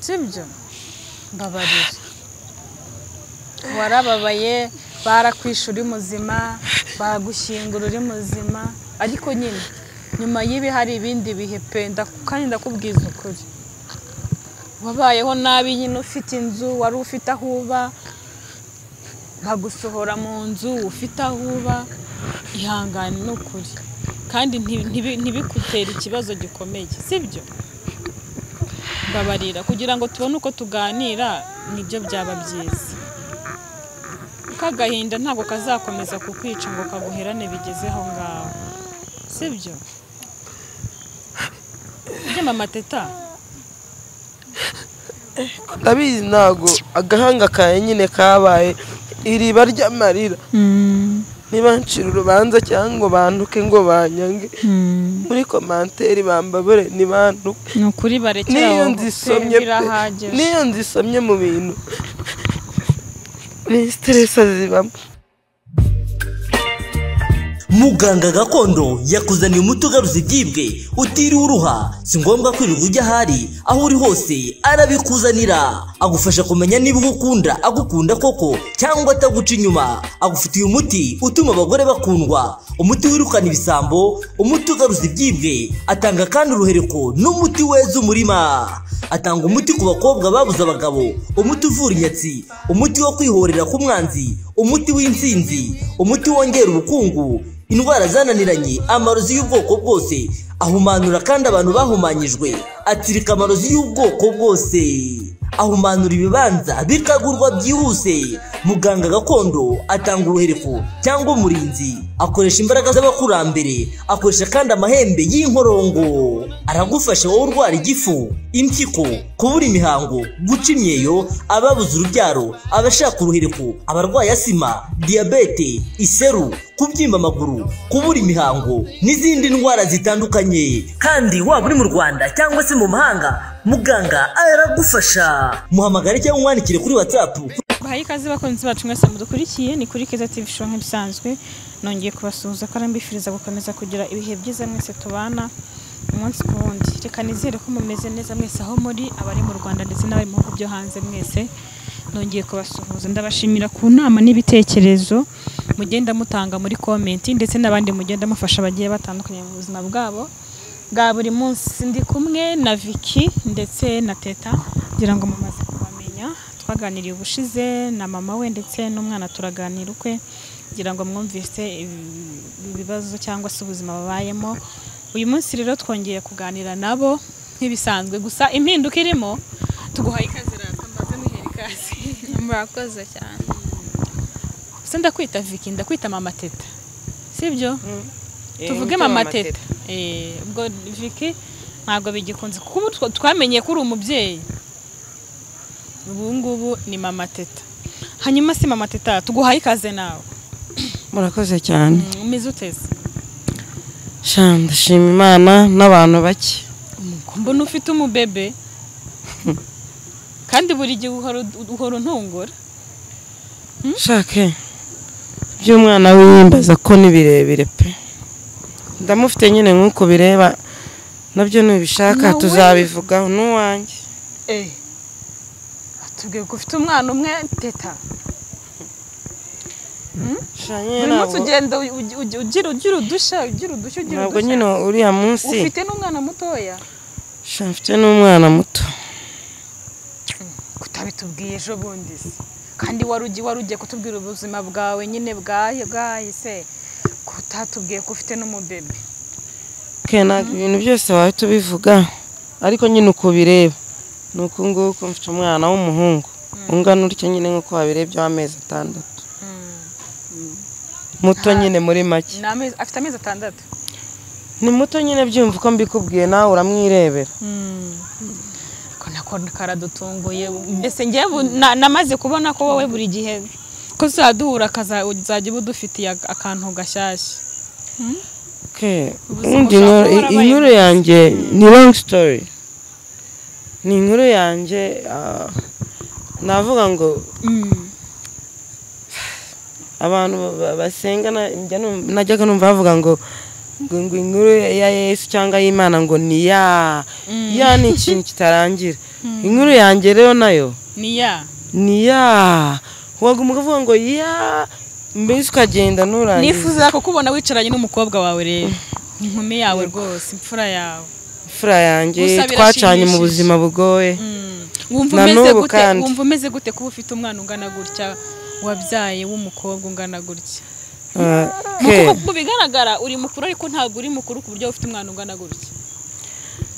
Sibyo? Mbabarira. Warababaye, barakwisha uri muzima, bagushyingura uri muzima, ariko nyine nyuma y'ibi hari ibindi bihe pe, kandi ndakubwiza ukuri. Wabayeho nabi nyine, ufite inzu, wari ufite aho uba, bagusohora mu nzu ufite aho uba. Ihangane ni ukuri, kandi ntibikutere ikibazo gikomeye, sibyo? Mbabarira kugira ngo tubone uko tuganira, nibyo byaba byiza. Kuko agahinda ntabwo kazakomeza kukwica ngo kaguherane bigeze aho ngaho, sibyo? Ibyo Mama Teta ndabizi, ntabwo agahanga kawe nyine kabaye iriba ry'amarira. Niba ncira urubanza cyangwa ngo bantuke ngo banyange muri commentaire, bambabure nibantuke. Ni ukuri, barekera Niyo aho, nzisomye pe, birahagije. Niyo nzisomye mu bintu ni stress zibamo. Muganga gakondo yakuzaniye umuti ugaruza ibyibwe utiriwe uruha. Si ngombwa kwirirwa ujya ahari, aho uri hose arabikuzanira. Agufasha kumenya niba ugukunda agukunda koko cyangwa ataguca inyuma. Agufitiye umuti utuma abagore bakundwa, umuti wirukana ibisambo, umuti ugaruza ibyibwe. Atanga kandi uruhereko n'umuti weza umurima. Atanga umuti ku bakobwa babuze abagabo, umuti uvura inyatsi, umuti wo kwihorera k'umwanzi, umuti w'intsinzi, umuti wongera ubukungu, indwara zananiranye, amarozi y'ubwoko bwose. Ahumanura kandi abantu bahumanyijwe, atsirika amarozi y'ubwoko bwose, ahumanura ibibanza bikagurwa byihuse. Muganga gakondo atanga uruhereko cyangwa umurinzi, akoresha imbaraga z'abakurambere, akoresha kandi amahembe y'inkorongo. Aragufasha wowe urwara igifu, impyiko, kubura imihango, guca imyeyo, ababuze urubyaro, abashaka uruhereko, abarwaye asima, diyabete, iseru, kubyimba amaguru, kubura imihango n'izindi ndwara zitandukanye. Kandi waba uri mu Rwanda cyangwa se mu mahanga, muganga aragufasha. Muhamagare cyangwa umwandikire kuri WhatsApp. Bahaye ikaze bakunzi bacu mwese mudukurikiye, ni kuri Keza TV Show nk'ibisanzwe. Nongeye kubasuhuza kandi mbifuriza gukomeza kugira ibihe byiza mwese tubana umunsi ku wundi. Reka nizere ko mumeze neza mwese aho muri, abari mu Rwanda ndetse n'abari mu bihugu byo hanze mwese. Nongeye kubasuhuza, ndabashimira ku nama n'ibitekerezo mugenda mutanga muri comment, ndetse n'abandi mugenda mufasha bagiye batandukanye mu buzima bwabo bwa buri munsi. Ndi kumwe na Vicky ndetse na Teta, kugira ngo mumaze kubamenya. Twaganiriye ubushize na mama we ndetse n'umwana, turaganira ukwe kugira ngo mwumvise ibibazo cyangwa se ubuzima babayemo. Uyu munsi rero twongeye kuganira nabo nk'ibisanzwe, gusa impinduka irimo. Tuguhaye ikaze rata, mbaze muhere ikaze. Murakoze cyane. Se ndakwita Vicky, ndakwita Mama Teta, sibyo? Tuvuge Mama Teta. Ubwo Vicky ntabwo bigikunze, kuko ubu twamenye ko uri umubyeyi, ubu ngubu ni Mama Teta. Hanyuma si Mama Teta, tuguhaye ikaze nawe. Murakoze cyane. Umeze uteze? Sha, ndashima Imana n'abantu bake. Mbona ufite umubebe, kandi buri gihe uhora untungura. Shake by'umwana wiyimbaza ko ni birebire pe, ndamufite nyine nk'uko bireba, nabyo nubishaka Nawe? tuzabivugaho n'uwanjye. Atubwiye ko ufite umwana umwe, Teta. Sha nyine Buri munsi ntabwo ugenda ugira udushya, ugira udushya, ugira ntabwo udushya. Nyine uriya munsi Ufite n'umwana mutoya? Sha, mfite n'umwana muto. Kutabitubwiye ejo bundi se, kandi wari ugiye kutubwira ubuzima bwawe nyine bwahise, kutatubwiye ko ufite n'umubebe? Ke ntabwo ibintu byose wahita ubivuga, ariko nyine uko bireba ni uku nguku. Mfite umwana w'umuhungu ungana utya nyine nk'uko wabirebye, w'amezi 6, muto nyine muri make. Ni afite amezi 6? Ni muto nyine, byumva uko mbikubwiye nawe uramwirebera. Ko nako karadutunguye mbese. Njyewe namaze kubona ko wowe buri gihe ko tuzaduhura uzajya uba udufitiye akantu gashyashya. Ke, Ubuzima ubundi bushobora kuba warabaye inkuru bwiza. yanjye ni long story, ni inkuru yanjye, navuga ngo abantu basenga najyaga numva bavuga ngo Ngo inkuru ya Yesu cyangwa y'Imana ngo ni ya ya ni ikintu kitarangira. Inkuru yanjye rero nayo ni ya ni ya waguma ukavuga ngo ya mbese ukagenda nurangiza. Nifuza kukubona wicaranye n'umukobwa wawe rero, inkumi yawe rwose, imfura yawe. Imfura yanjye twacanye mu buzima bugoye. Wumva umeze gute? Wumva umeze gute kuba ufite umwana ungana gutya, wabyaye w'umukobwa ungana gutya? Mu bigaragara uri mukuru ariko ntabwo uri mukuru ku buryo ufite umwana ungana gutya.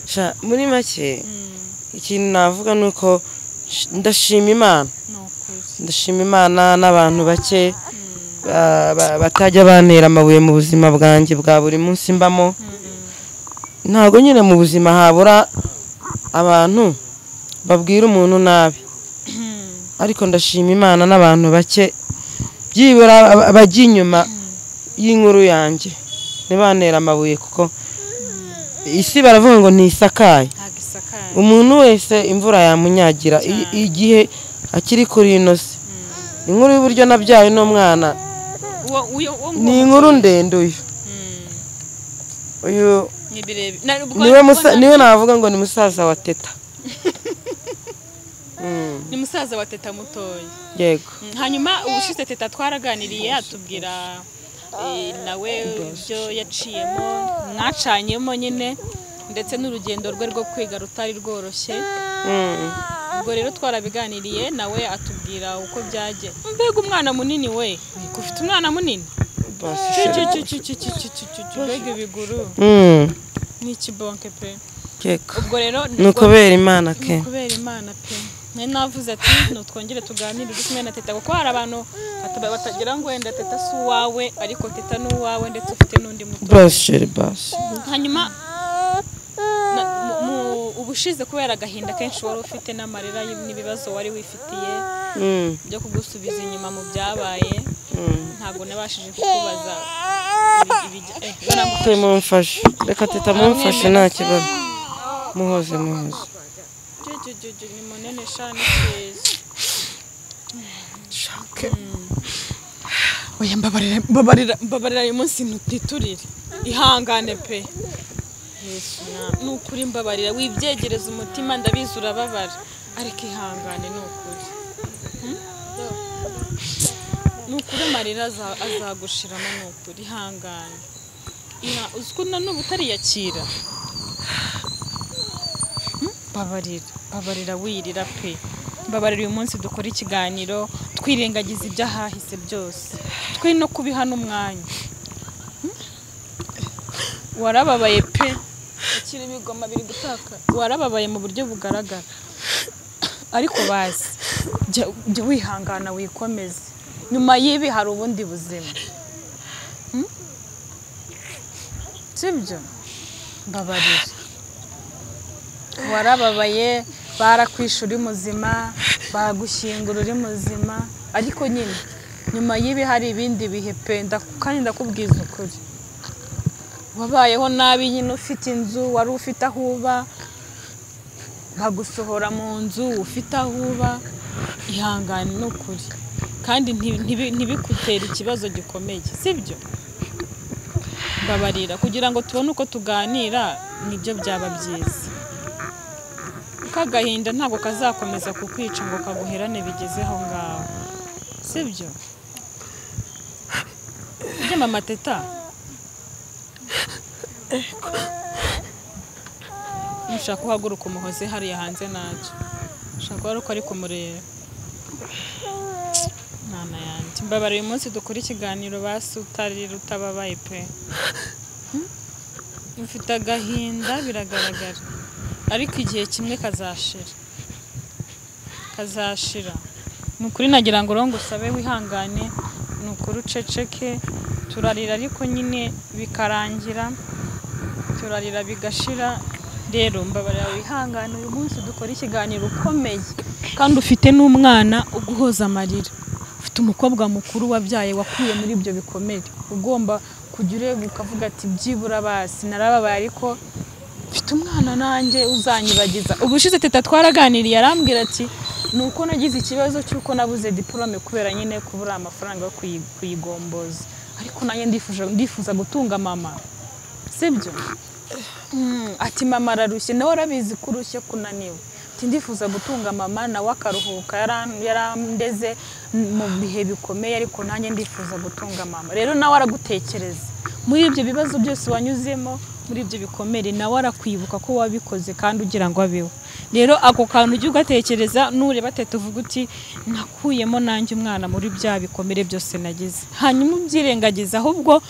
Sha muri make ikintu navuga nuko ndashima Imana. Ndashima Imana n'abantu bake batajya bantera amabuye mu buzima bwanjye bwa buri munsi mbamo. Ntabwo nyine mu buzima habura abantu babwira umuntu nabi, ariko ndashima Imana n'abantu bake byibura abajya inyuma y'inkuru yanjye ntibantera amabuye, kuko isi baravuga ngo ntisakaye. Umuntu wese imvura yamunyagira igihe akiri kuri ino si. Inkuru y'uburyo nabyaye n'umwana ni inkuru ndende. Uyu niwe navuga ngo ni musaza wa Teta. Ni musaza wa Teta mutoya. Yego. Hanyuma ubushize Teta twaraganiriye atubwira nawe ibyo yaciyemo, mwacanyemo nyine, ndetse n'urugendo rwe rwo kwiga rutari rworoshye. Ubwo rero twarabiganiriye nawe atubwira uko byaje. Mbega umwana munini we, ufite umwana munini? Mbega ibiguru. Ni ikibonke pe. Ubwo rero ni ukubera Imana ke. Kubera Imana pe. Nari navuze ati nutwongere tuganire uri kumwe na Teta, kuko hari abantu batagira ngo wenda Teta si uwawe, ariko Teta ni uwawe ndetse ufite n'undi muto. Basi. Hanyuma ubushize kubera agahinda kenshi wari ufite n'amarira n'ibibazo wari wifitiye byo kugusubiza inyuma mu byabaye, ntabwo nabashije kukubaza. Mumfashe, reka Teta mumfashe nta kibazo. Muhoze. Ni munene shani cyiza. Shake. Oya mbabarira uyu munsi ntutiturire. Ihangane pe. Yesu na nukuri mbabarira, wibyegereza umutima ndabizi urababara, ariko ihangane nukuri. Nukuri amarira azagushiramo nukuri, ihangane. Uziko na n'ubu utariyakira. Babarira wirira pe. Mbabarira uyu munsi dukora ikiganiro twirengagiza ibyahahise byose, twe no kubiha n'umwanya. Warababaye pe, akiri ibigoma biri gutaka. Warababaye mu buryo bugaragara, ariko bazi jya wihangana wikomeze. Nyuma y'ibi hari ubundi buzima, sibyo? Mbabarira, warababaye, barakwisha uri muzima, bagushyingura uri muzima, ariko nyine nyuma y'ibi hari ibindi bihe pe. Kandi ndakubwiza ukuri, wabayeho nabi nyine, ufite inzu wari ufite aho uba, bagusohora mu nzu ufite aho uba. Ihangane n'ukuri, kandi ntibikutere ikibazo gikomeye, sibyo? Mbabarira kugira ngo tubone uko tuganira, nibyo byaba byiza. Kuko agahinda ntabwo kazakomeza kukwica ngo kaguherane bigeze aho ngaho, sibyo? Ibyo mama Teta nushaka uhaguruka umuhoze hariya hanze nacyo, ushaka wari uko ari kumureba. Mwana yanjye mbabarira uyu munsi dukora ikiganiro basi utarira utababaye pe. Ufite agahinda biragaragara, ariko igihe kimwe kazashira. Ni ukuri nagira ngo rongo usabe wihangane, ni ukuri uceceke. Turarira ariko nyine bikarangira, turarira bigashira. Rero mbabarira wihangane uyu munsi dukora ikiganiro ukomeye, kandi ufite n'umwana uguhoza amarira. Ufite umukobwa mukuru wabyaye wakuye muri ibyo bikomere, ugomba kujya ureba ukavuga ati byibura basi narababaye, ariko mfite umwana nanjye uzanyibagiza. Ubushize Teta twaraganiriye arambwira ati nuko nagize ikibazo cy'uko nabuze diplome kubera nyine kubura amafaranga yo kuyigomboza, ariko nanjye ndifuza gutunga mama. Sibyo? Ati mama ararushye, nawe arabizi ko urushye kunaniwe. Ati ndifuza gutunga mama nawe akaruhuka, yarandeze mu bihe bikomeye ariko nanjye ndifuza gutunga mama. Rero nawe aragutekereza muri ibyo bibazo byose wanyuzemo, muri ibyo bikomere, nawe arakwibuka ko wabikoze kandi ugira ngo abeho. Rero ako kantu ujye ugatekereza, nureba Teta uvuga uti nakuyemo nanjye umwana muri bya bikomere byose nagize, hanyuma ubyirengagiza, ahubwo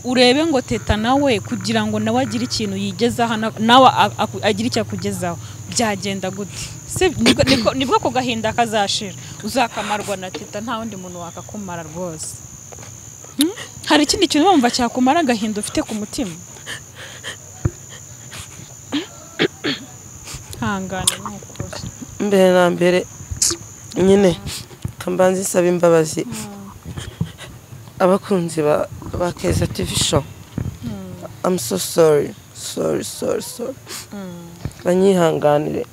urebe ngo Teta nawe kugira ngo nawe agire ikintu yigezaho, nawe agire icyo akugezaho, byagenda gute? Nibwo ako gahinda kazashira, uzakamarwa na Teta, nta wundi muntu wakakumara rwose. Hari ikindi kintu wumva cyakumara agahinda ufite ku mutima? Hangane n'ukuri. Mbere na mbere nyine kambanze nsaba imbabazi abakunzi ba Keza TV show. I'm so sorry, sorry, sorry, sorry. Banyihanganire,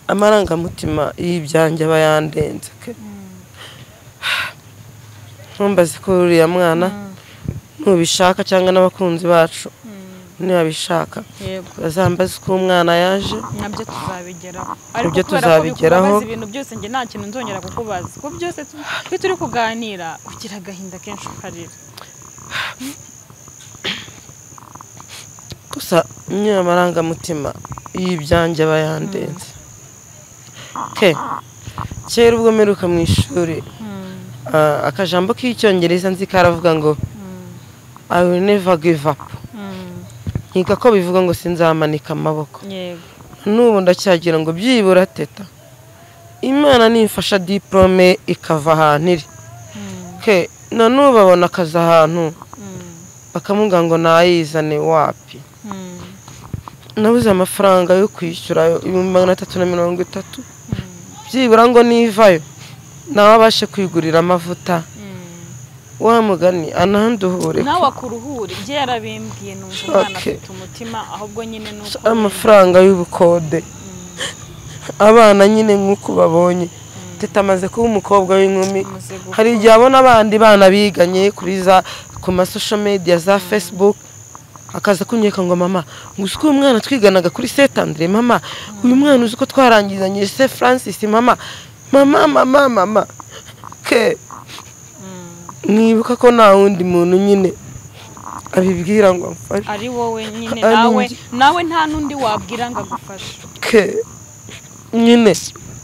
amarangamutima y'ibyanjye aba yandenze. Ntumbaze ko uriya mwana nubishaka cyangwa n'abakunzi bacu ntibabishaka, bazambaze ko umwana yaje, nabyo tuzabigeraho. Ariko kubera ko bikubabaza ibintu byose, njye nta kintu nzongera kukubaza, kuko byose twe turi kuganira ugira agahinda kenshi ukarira. Gusa nyine amarangamutima y'ibyanjye aba yandenze. Kera ubwo mperuka mu ishuri, akajambo k'icyongereza nzi karavuga ngo I will never give up. Nkeka ko bivuga ngo sinzamanika amaboko. N'ubu ndacyagira ngo byibura Teta, Imana nimfasha diplome ikava ahantu iri. Na n'ubu abona akazi ahantu bakamubwira ngo nayizane, wapi. Nabuze amafaranga yo kwishyura 330,000, byibura ngo nivayo nawe abashe kwigurira amavuta. Wa mugani ananduhure, nawe akuruhure. Ibyo yarabimbwiye, numva umwana afite umutima, ahubwo nyine nuko amafaranga y'ubukode abana nyine nk'uko babonye Teta amaze kuba umukobwa w'inkumi. Hari igihe abona abandi bana biganye kuri za ku ma social media za Facebook, akaza kunyeka ngo mama, ngo uzi ko uyu mwana twiganaga kuri Saint Andre, mama uyu mwana uzi ko twarangizanye Saint Francis, mama mama mama mama. Ke nibuka ko nta wundi muntu nyine abibwira ngo amfashe, ari wowe nyine, nawe nta nundi wabwira ngo agufashe. Ke nyine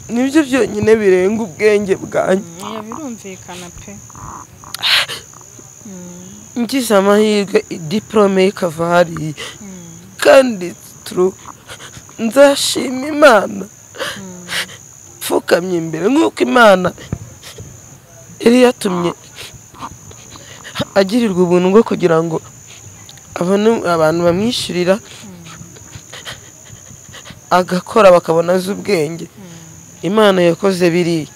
nibyo byonyine birenga ubwenge bwanjye. Birumvikana pe. Ngize amahirwe diplome ikava hariya, kandi nzashima Imana mfukamye imbere nk'uko Imana yari yatumye agirirwa ubuntu bwo kugira ngo abone abantu bamwishyurira, agakora bakabona azi ubwenge. Imana yakoze biriya,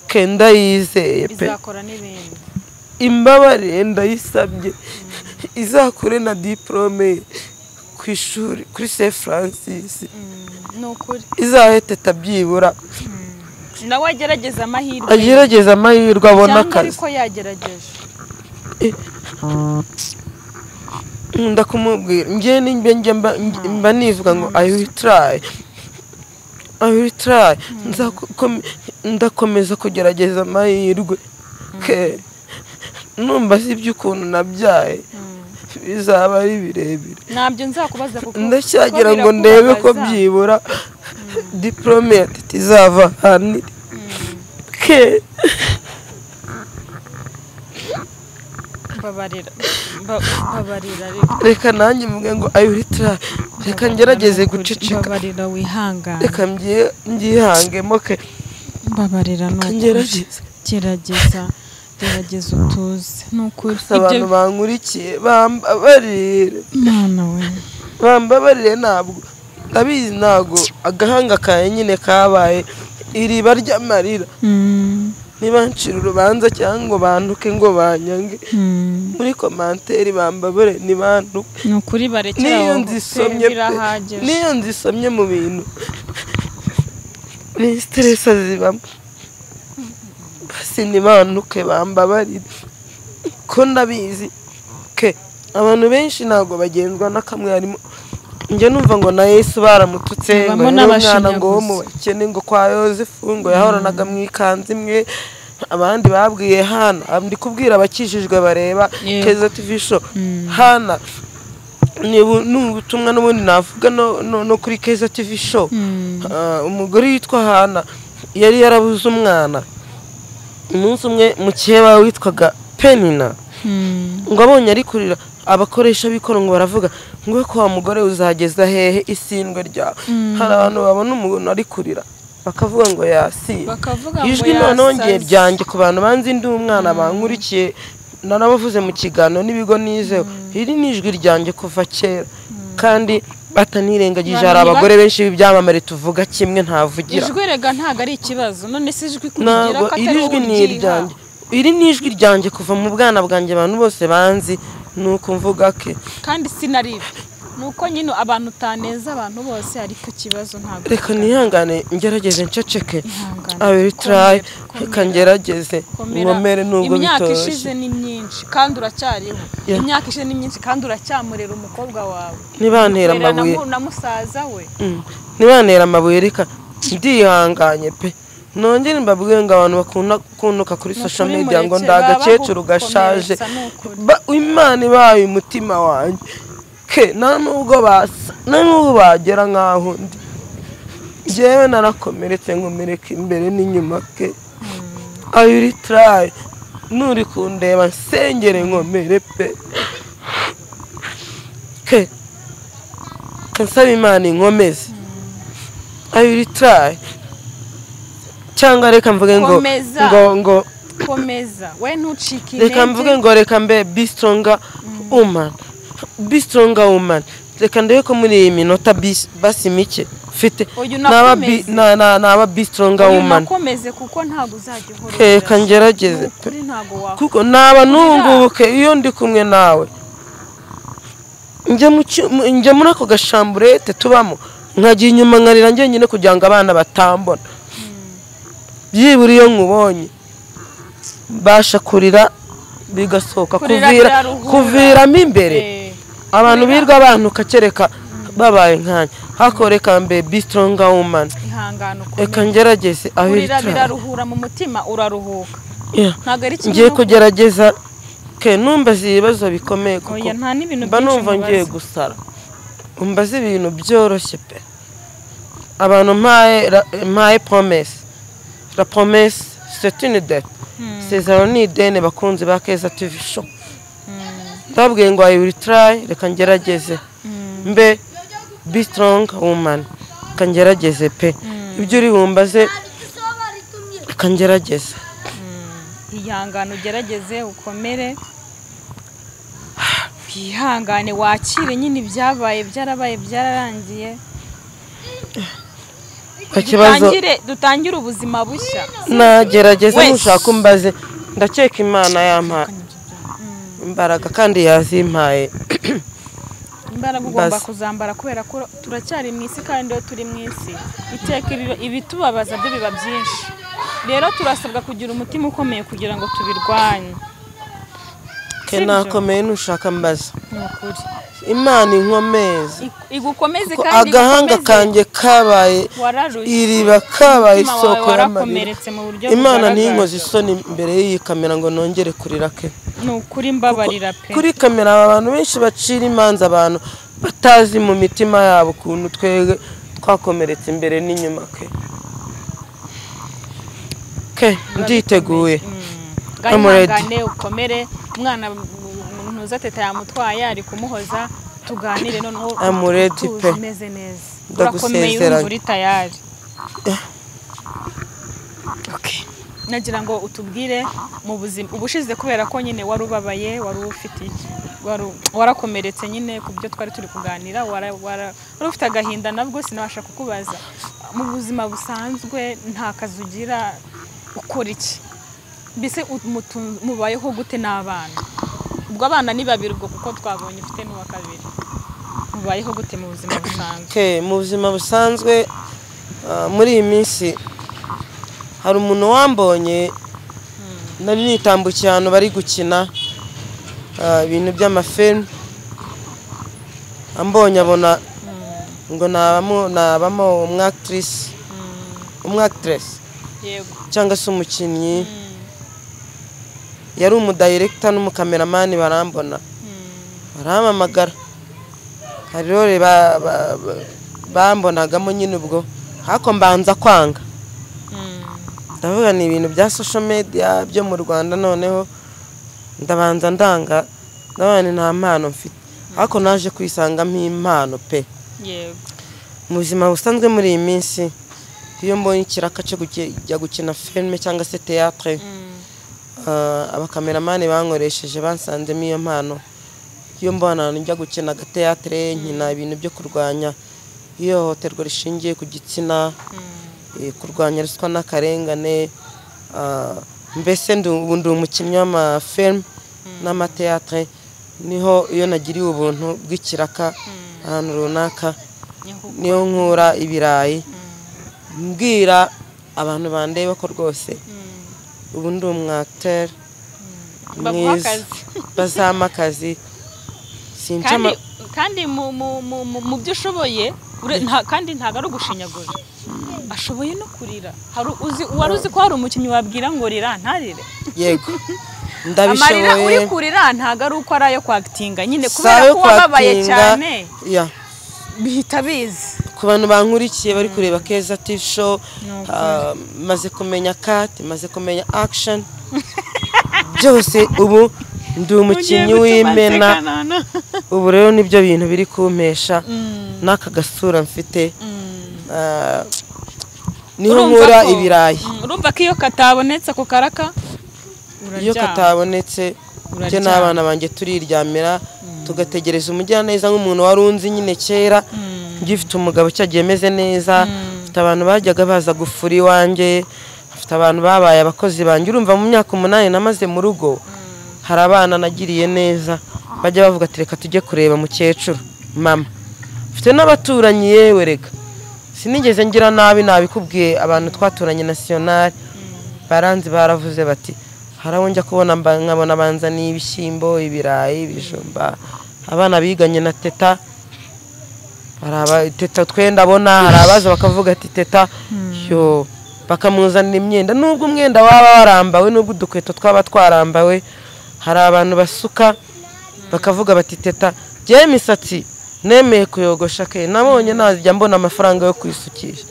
kenda yizeye pe, izakora n'ibindi. Imbabarire ndayisabye, izakure na diplome ku ishuri kuri Saint Francis. Nukuri izahe Teta byibura nawe agerageza amahirwe, agerageza amahirwe abona akazi, ariko yagerageje. Ndakumubwira njye njye mba nivuga ngo I will try, I will try, ndakomeza kugerageza amahirwe. Numva si iby'ukuntu nabyaye bizaba ari birebire, ntabyo nzakubaza kuko ndacyagira ngo ndebe ko byibura diplome ya Teta izava ahantu iri. Mbabarira, mbabarira. Reka nanjye mvuge ngo I will try, reka ngerageze guceceka. Mbabarira wihangane, reka mbyihangemo. Ke mbabarira ngerageze, gerageza, gerageza utuze. Nukuri abantu bankurikiye bambabarire, Mana we, bambabarire. Ntabwo ndabizi, ntabwo agahanga kawe nyine kabaye iriba ry'amarira. Nibancira urubanza cyangwa ngo bantuke ngo banyange muri komanteri, bambabare nibantuke. Nukuri barekera aho, birahagije. Niyo nzisomye mu bintu ni stress zibamo, basi nibantuke bambabarire ko ndabizi. Ke Abantu benshi ntabwo bagenzwa n'akamwe harimo njye numva ngo na Yesu baramututse ngo umwana ngo wo mu bakene ngo kwa Yozefu ngo yahoranaga mu ikanzu imwe. Abandi babwiye Hana, ndi kubwira abakijijwe bareba Keza TV show, Hana ni ubutumwa n'ubundi navuga no kuri Keza TV show. Umugore yitwa Hana yari yarabuze umwana. Umunsi umwe mukeba witwaga Penina ngo abonye ari kurira, abakoresha bikoro ngo baravuga ngo ko wa mugore uzageza hehe isindwe ryawe. Hari abantu babona umuntu ari kurira bakavuga ngo yasi. Ijwi noneho ngiye ryanjye ku bantu banzi ndi umwana bankurikiye nanabavuze mu kiganiro n'ibigo nizeho, iri ni ijwi ryanjye kuva kera kandi batanirengagije. Hari abagore benshi b'ibyamamare tuvuga kimwe ntavugira. Ijwi rega ntago ari ikibazo, none se ijwi kugira ko atari ijwi ni iryanjye. Iri ni ijwi ryanjye kuva mu bwana bwanjye, abantu bose banzi nuko mvuga ke kandi sinaribe nuko nyine abantu utaneza abantu bose, ariko ikibazo ntago. Reka nihangane ngerageze nceceke, I will try, reka ngerageze nkomere nubwo bitoroshye. Imyaka ishize ni myinshi kandi uracyariho, imyaka ishize ni myinshi kandi uracyamurera umukobwa wawe. Nibantera amabuye na musaza we, nibantera amabuye reka ndihanganye pe. Nongere mbabwiye ngo abantu bakunda kuntuka kuri social media ngo ndagakecuru gashaje, Imana ibaye umutima wanjye ke nta nubwo basa nubwo bagera nkaho ndi. Njyewe narakomeretse nkomereka imbere n'inyuma ke. I will try, nuri kundeba nsengere nkomere pe ke, kansaba Imana inkomeze. I will try. Cyangwa reka mvuge ngo ngo ngo komeza we ntucike intege, reka mvuge ngo reka mbe be stronger woman, be stronger woman. Reka ndebe ko muri iyi minota basi mike mfite naba be stronger woman. Unakomeze kuko ntago uzajya uhora. Reka ngerageze kuko naba nungubuke iyo ndi kumwe nawe. Njye muri ako gashamburete tubamo nkajya inyuma nkarira njyenyine kugira ngo abana batambona. Byibura iyo nkubonye mbasha kurira bigasohoka, kuviramo imbere. Abantu birwa abantu kakereka babaye nkanya hako. Reka mbe be stronger woman, reka ngerageze. Kurira biraruhura mu mutima, uraruhuka. Ngiye kugerageza ke numbaze ibibazo bikomeye kuko mba numva ngiye gusara. Umbaze ibintu byoroshye pe. Abantu mpaye promesse. La promesse, c'est une dette. Isezerano ni ideni bakunzi ba Keza TV show. Ndabwiye ngo I will try, reka ngerageze mbe be strong woman, reka ngerageze pe. Ibyo uri bumbaze reka ngerageze. Ihangane ugerageze ukomere, wihangane wakire nyine ibyabaye byarabaye byararangiye. Dutangire ubuzima bushya. Nagerageza nushaka umbaze, ndakeka Imana yampa imbaraga kandi yazimpaye. Imbaraga ugomba kuzambara kubera ko turacyari mu isi kandi iyo turi mu isi iteka ibitubabaza byo biba byinshi. Rero turasabwa kugira umutima ukomeye kugira ngo tubirwanye. Ke nakomeye nushaka mbaza. Imana inkomeze igukomeze kandi agahanga kanjye kabaye iriba kabaye isoko y'amarira. Imana ntinkoze isoni imbere y'iyi kamera ngo nongere kurira ke. Ni ukuri mbabarira pe. Kuri kamera abantu benshi bacira imanza abantu batazi mu mitima yabo ukuntu twebwe twakomeretse imbere n'inyuma ke. Ke nditeguye. Ihangane ukomere, umwana ntuza teta yamutwaye ari kumuhoza, tuganire noneho umeze neza. Urakomeye urumva uri tayari. Okay. Nagira ngo utubwire mu buzima ubushize kubera ko nyine wari ubabaye, wari ufite warakomeretse nyine ku byo twari turi kuganira, wari ufite agahinda nabwo sinabasha kukubaza. Mu buzima busanzwe nta kazi ugira, ukora iki? Mbese mubayeho gute n'abana? Ubwo abana ni babiri ubwo kuko twabonye ufite n'uwa kabiri. Mubayeho gute mu buzima busanzwe? Okay, mu buzima busanzwe muri iyi minsi hari umuntu wambonye nari nitambukiye ahantu bari gukina ibintu by'amafilm, Ambonye abona ngo nabamo umwactrice, umwactress yego, cyangwa se umukinnyi. Yari umudirector n'umukameramani, barambona barampamagara. Hari role bambonagamo nyine ubwo hako mbanza kwanga. Ndavuga ni ibintu bya social media byo mu Rwanda, noneho ndabanza ndanga, ndabana nta mpano mfite, ariko naje kwisangamo impano pe. Yego. Mu buzima busanzwe muri iyi minsi iyo mbonye ikiraka cyo kujya gukina filime cyangwa se théâtre, abakameramani bankoresheje bansanzemo iyo mpano. Iyo mbona ahantu njya gukina agateatre, nkina ibintu byo kurwanya ihohoterwa rishingiye ku gitsina, kurwanya ruswa n'akarengane, mbese ubu ndi umukinnyi w'amafilm n'amateatre. Niho iyo nagiriye ubuntu bw'ikiraka ahantu runaka, niyo nkura ibirayi, mbwira abantu bandeba ko rwose ubu ndi umwacteur mwiza, bazampa akazi. Kandi mu byo ushoboye, kandi ntabwo ari ugushinyagura, ashoboye no kurira. Wari uzi ko hari umukinnyi wabwira ngo rira ntarire? Yego, ndabishoboye. Amarira uri kurira ntabwo ari uko ari ayo kwakitinga nyine, kubera ko wababaye cyane bihita biza. Ku bantu bankurikiye bari kureba Keza TV show, maze kumenya cut, maze kumenya action, byose ubu ndi umukinnyi w'imena. Ubu rero nibyo bintu biri kumpesha n'aka gasura mfite, niho nkura ibirayi. Urumva ko iyo katabonetse ako karaka, iyo katabonetse njye n'abana banjye turiryamira, tugategereza umugiraneza nk'umuntu wari unzi nyine kera ngifite umugabo cyagiye meze neza. Mfite abantu bajyaga baza gufura iwanjye, mfite abantu babaye abakozi banjye. Urumva mu myaka 8 namaze mu rugo, hari abana nagiriye neza bajya bavuga ati reka tujye kureba mukecuru mama. Mfite n'abaturanyi, yewe reka sinigeze ngira nabi, nabikubwiye abantu twaturanye national baranzi, baravuze bati harawo njya kubona nkabona banzaniye ibishyimbo, ibirayi, ibijumba. Abana biganye na teta, teta twenda abona, hari abaza bakavuga ati teta yo, bakamuzanira imyenda. Nubwo umwenda waba warambawe, nubwo udukweto twaba twarambawe, hari abantu basuka bakavuga bati teta jye imisatsi nemeye kuyogosha ke, nabonye najya mbona amafaranga yo kwisukisha.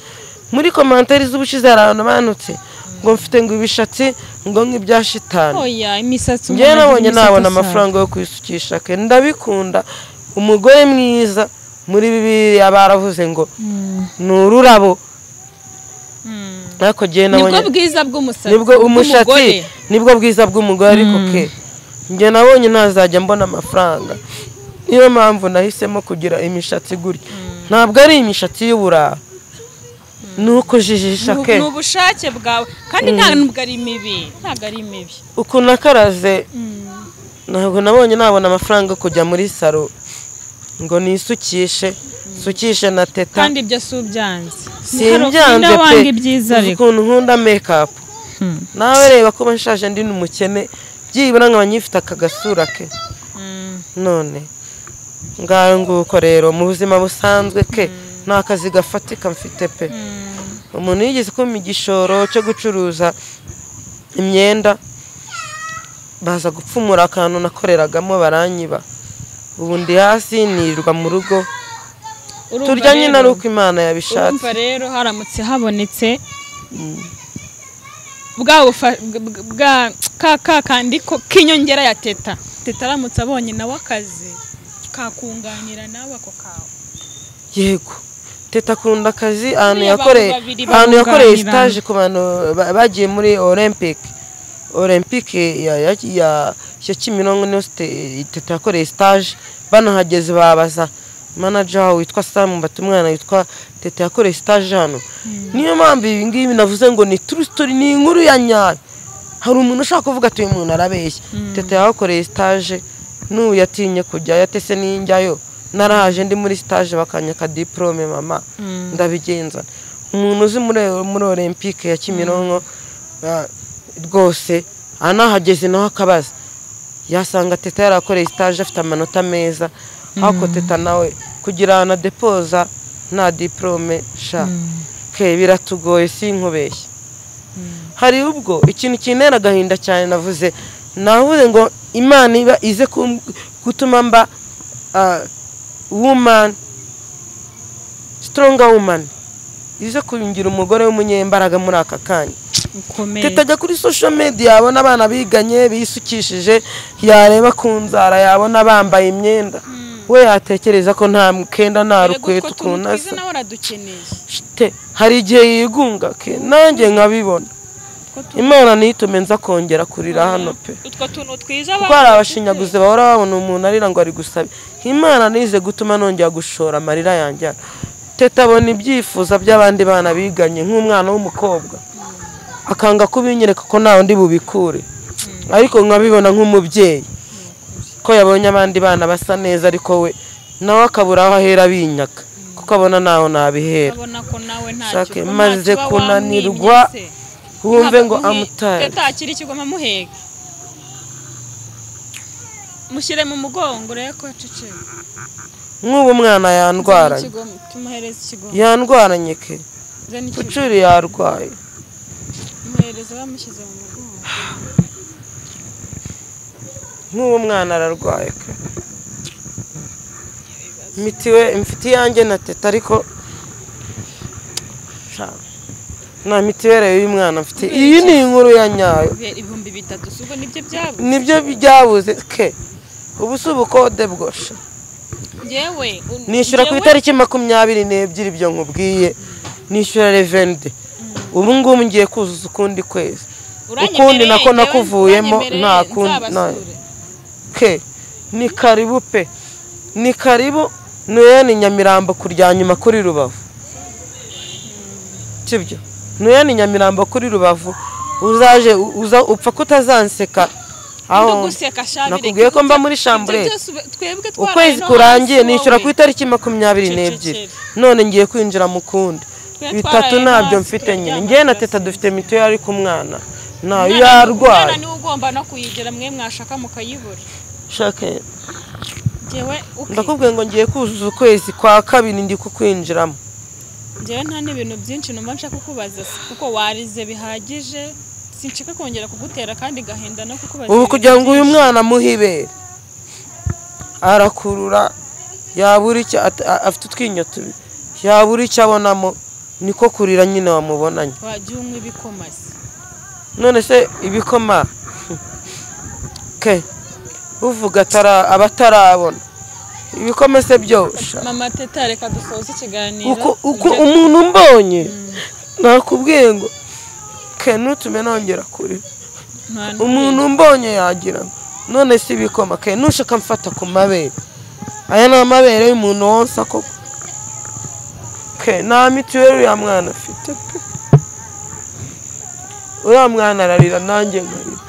Muri komantari z'ubushize hari abantu banutse ngo mfite ngo ibishatsi ngo nk'ibya shitani. Oya, imisatsi njye nabonye nabona amafaranga yo kwisukisha ke, ndabikunda. Umugore mwiza muri Bibiliya baravuze ngo ni ururabo. Ariko jye nabonye nibwo bwiza bw'umusatsi, nibwo umushatsi, nibwo bwiza bw'umugore. Ariko ke njye nabonye ntazajya mbona amafaranga, niyo mpamvu nahisemo kugira imishatsi gutya. Ntabwo ari imishatsi y'uburara, nuko jijisha ke, ni ubushake bwawe, kandi ntabwo ari mibi, ntabwo ari mibi. Ukuntu nakaraze ntabwo nabonye nabona amafaranga kujya muri salo ngo nisukishe, sukishe na teta. Kandi ibyo si ubyanze, simbyanze pe. Ukuntu nkunda make up, nawe reba kuba nshaje ndi n'umukene, byibura nkaba nyifite aka gasura ke. None ngaho nguko rero mu buzima busanzwe ke nta kazi gafatika mfite pe. Umuntu yigeze kumpa igishoro cyo gucuruza imyenda, baza gupfumura akantu nakoreragamo baranyiba. Ubu ndi hasi nirirwa mu rugo, turya nyine ari uko Imana yabishatse. Urumva rero haramutse habonetse bwa ka kandi k'inyongera ya teta, teta aramutse abonye nawe akazi kakunganira nawe ako kawe. Yego, teta akunda akazi. Ahantu yakoreye stage ku bantu bagiye muri Olympique ya Kimironko, niyo teta yakoreye stage. Banahageze babaza manager witwa Sam, bati umwana witwa teta yakoreye stage hano. Niyo mpamvu ibi ngibi navuze ngo ni true story, ni inkuru ya nyayo. Hari umuntu ushaka kuvuga ati uyu muntu arabeshya. Teta yakoreye stage, n'ubu yatinye kujya, yatese n'injyayo. Narahaje ndi muri stage bakanyaka diplome mama, ndabigenza. Umuntu uzi muri Olympique ya Kimironko rwose anahageze naho akabaza, yasanga teta yarakoreye stage afite amanota meza. Ariko teta nawe Kugira na depoza nta diplome sha ke biratugoye sinkubeshye. Hari ubwo ikintu kinera agahinda cyane navuze ngo Imana iba ize gutuma mba woman stronger woman, ize kungira umugore w'umunyembaraga muri aka kanya. Tutajya kuri social media yabona abana biganye bisukishije, yareba ku nzara yabona bambaye imyenda, we yatekereza ko nta mukenda nta rukweto ukuntu asa. Hari igihe yigunga ke nanjye nkabibona. Imana nitume nza kongera kurira hano pe. Utwo tuntu twiza kuko hari abashinyaguzi bahora babona umuntu arira ngo ari gusaba. Imana nize gutuma nongera gushora amarira yanjye. Teta abona ibyifuzo by'abandi bana biganye nk'umwana w'umukobwa akanga kubinyereka ko nta undi bubikure, ariko nkabibona nk'umubyeyi ko yabonye abandi bana basa neza ariko we nawe akabura aho ahera binyaga kuko abona naho nabihera. Maze kunanirwa wumve ngo amutaye. Teta akiri ikigoma muheka mushyire mu mugongo urebe ko aceceka. Nk'ubu umwana yandwaranye, yandwaranye ke Pucuri yarwaye. Muhereza bamushyize mu mugongo. Nk'ubu umwana ararwaye ke mitiwe mfite iyanjye na Teta, ariko nta mitiwere y'uyu mwana mfite. Iyi ni inkuru ya nyayo. 3000 ubwo nibyo byabuze, nibyo byabuze ke. Ubu si ubukode bwosha. Yewe nishyura ku itariki 22 ibyo nkubwiye, nishyura revende. Ubu ngubu ngiye kuzuza ukundi kwezi, ukundi nako nakuvuyemo nta kundi ke. Ni karibu pe, ni karibu. Nuye ni Nyamirambo kurya nyuma kuri Rubavu, sibyo? Nuye ni Nyamirambo kuri Rubavu, uzaje uza upfa kutazanseka. Aho nakubwiye ko mba muri chambre ukwezi kurangiye nishyura ku itariki 22, none ngiye kwinjira mu kundi bitatu ntabyo mfite nyine. Ngiye na Teta dufite mituweli ariko umwana nayo yarwaye. Umwana niwe ugomba no kuyigira, mwe mwashaka mukayibura. Shake ndakubwiye ngo ngiye kuzuza ukwezi kwa kabiri ndi kukwinjiramo. Njyewe nta n'ibintu byinshi numva nshaka kukubaza kuko warize bihagije, sinshaka kongera kugutera kandi gahinda no kukubaza. Ubu kugira ngo uyu mwana muhibere arakurura yabura icyo afite utwinyo tubi, yabura icyo abonamo niko kurira nyine wamubonanye. Wajya unywa ibikoma se? None se ibikoma ke uvuga abatarabona ibikoma se byosha. Mama Teta reka dusoze ikiganiro. Uko umuntu mbonye nakubwiye ngo ke nutume nongera kurira. Umuntu mbonye yagira none se ibikoma ke nushaka mfata ku mabere. Aya ni amabere y'umuntu wonsa koko. Ke nta mituweli ya mwana afite pe. Uriya mwana ararira nanjye nkarira.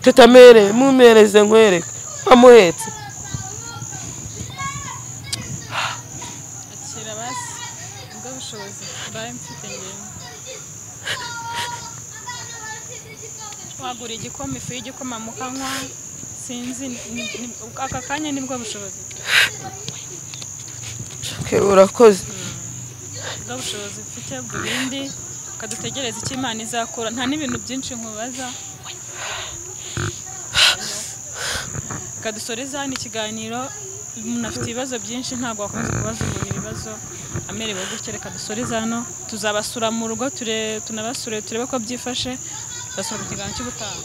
Teta mere mumereze nkwereke amuhetse. Akira basi ubwo bushobozi mbaye mfite ngewe. Wagura igikoma, ifu y'igikoma mukanywa, sinzi aka kanya nibwo bushobozi. Ke urakoze. Ubwo bushobozi mfite ubwo bindi kadutegereza icyo Imana izakora. Nta n'ibintu byinshi nkubaza. Kadusoreza hano ikiganiro. Umuntu afite ibibazo byinshi ntabwo wakomeza kubaza umuntu ibibazo amerewe gutya. Reka dusoreze hano, tuzabasura mu rugo tunabasure turebe ko byifashe. Basura mu kiganiro cy'ubutaha.